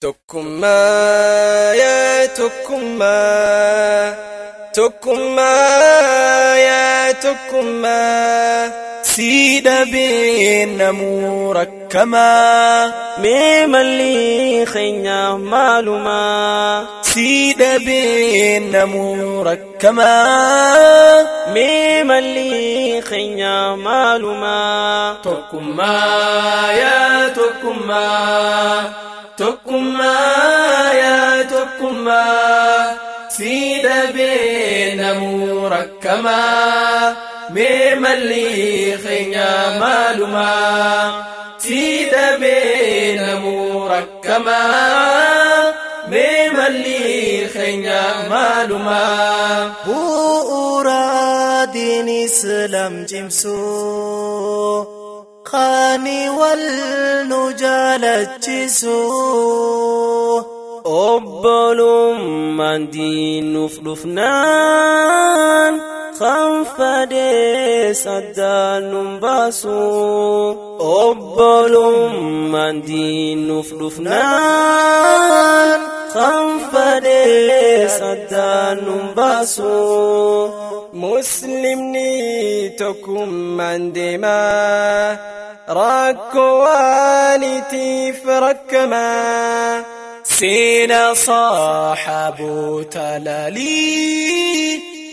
Tokkummaa yaa tokkummaa, tokkummaa yaa tokkummaa. Si dhabeen namuu rakkamaa. Mee malli keenya maalumaa? Si dhabeen namuu rakkamaa. Mee malli keenya maalumaa? Tokkummaa yaa tokkummaa, tokkummaa yaa tokkummaa. Si dhabeen namuu rakkamaa. Mee malli keenya maalumaa? Si dhabee namuu rakkamaa. Mee malli keenya maalumaa? Bu'uura diin Islaam cimsuu, qaanii wal nu jaalachisuu. Obbolummaan diinuuf dhufnaan kan fadhees addaan nun baasu. Obbolummaan diinuuf dhufnaan kan fadhees addaan nun baasu. Muslimni tokkummaan deemaa, rakkoo waaliitiif rakkamaa. Seenaa saaxaabota laalii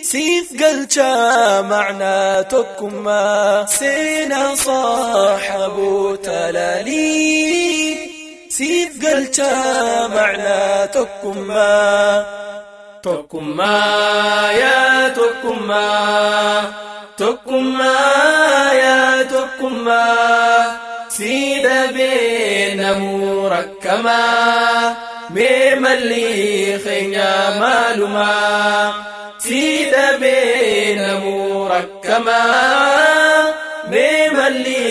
siif galchaa macnaa tokkummaa. Seenaa saaxaabota laalii siif galchaa macnaa tokkummaa. Tokkummaa yaa tokkummaa, tokkummaa yaa tokkummaa. Si dhabee namuu rakkamaa. Mee malli keenya maalumaa? Si dhabee namuu rakkamaa. Mee malli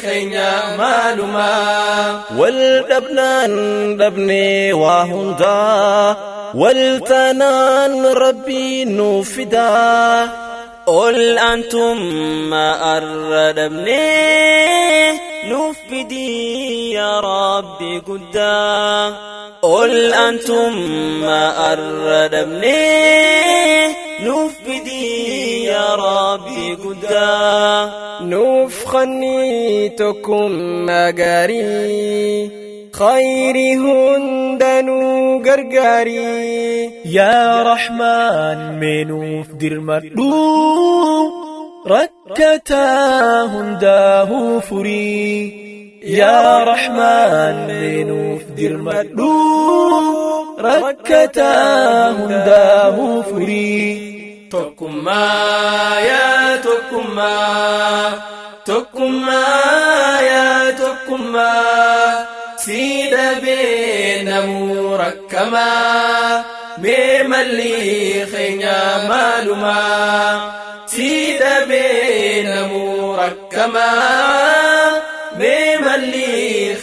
keenya maalumaa? Wal dhabnaan dhabnee waa hundaa, wal taanaan rabbiin nuuf fidaa. Ol aantummaa arra dhabnee nuuf fidii yaa Rabbi guddaa. Ol aantummaa arra dhabnee nuuf fidii yaa Rabbi guddaa. Nuuf kennii tokkummaa gaarii, khayrii hunda nu gargaarii. Yaa Rahmaan mee nuuf dirmadhu, rakkataa hundaa'uu furii. Yaa Rahmaan mee nuuf dirmadhu, rakkataa hundaa'uu furii. Tokkummaa yaa tokkummaa, tokkummaa yaa tokkummaa. Si dhabee namuu rakkamaa. Mee malli keenya maalumaa? Si dhabee namuu rakkamaa. Mee malli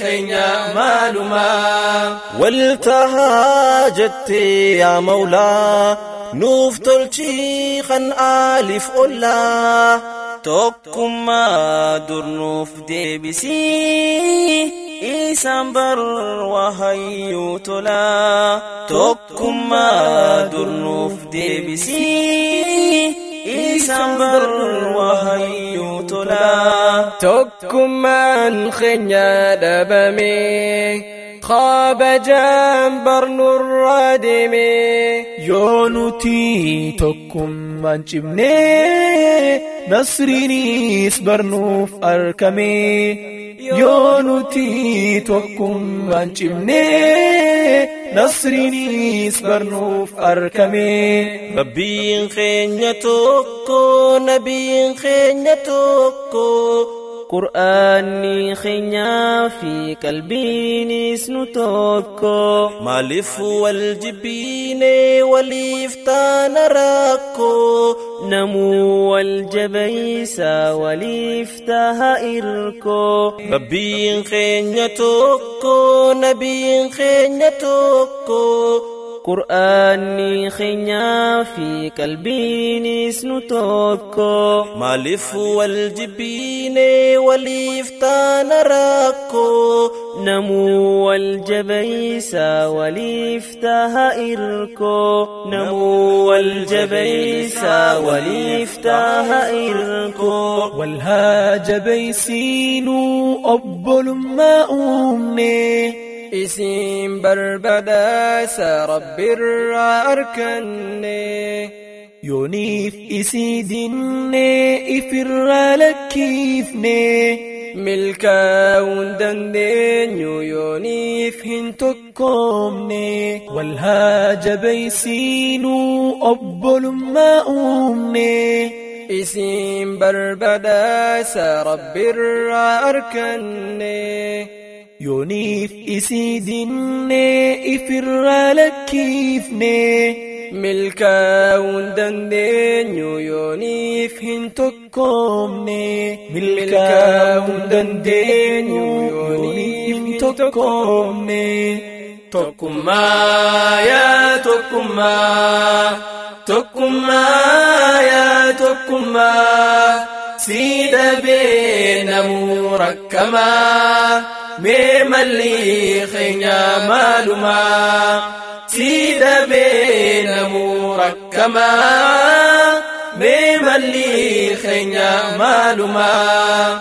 keenya maalumaa? Wal tahaa jettee yaa Mawlaa, nuuf tolchii kan aalif ollaa. Tokkummaa dur nuuf deebisii, isaan bar wahayyuu tolaa. Tokkummaa dur nuuf deebisii, isaan bar wahayyuu tolaa. Tokkummaan keenya dhabame, kabajaan bar nurraa deeme. Yoo nuti tokkummaan cimnee, nasriinis barnuuf argame. Yoo nuti tokkummaan cimnee, nasriinis barnuuf argame. Rabbiin keenya tokko, nabiin keenya tokko. Qur'aanni keenyaa fi qalbiinis nu tokko. Maaliif wal jibbiinee waliif taana rakkoo? Namuu wal jabeessa waliif taha irkoo. Rabbiin keenya tokko, nabiin keenya tokko. Qur'aanni keenyaa fi qalbiinis nu tokko. Maaliif wal jibbiine waliif taana rakkoo? Namuu wal jabeeysa waliif taha irkoo. Namuu wal jabeeysa waliif taha irkoo. Wal haa jabeeysinuu obbolummaa uumne. Isin barbadaasa Rabbirraa arkanne. Yooniif isii dinne ifirraa lakkiifne. Milkaa'uun dandeenyu yooniif hin tokkoomne. Wal haa jabeeysinuu obbolummaa uumne. Isin barbadaasa Rabbirraa arkanne. Yooniif isii dinne ifirraa lakkiifne. Milkaa'uun dandeenyu yooniif hin tokkoomne. Milkaa'uun dandeenyu yooniif hin tokkoomne. Tokkummaa yaa tokkummaa, tokkummaa yaa tokkummaa, si dhabee namuu rakkamaa. Mee malli keenya maalumaa, si dhabee namuu rakkamaa. Mee malli keenya maalumaa.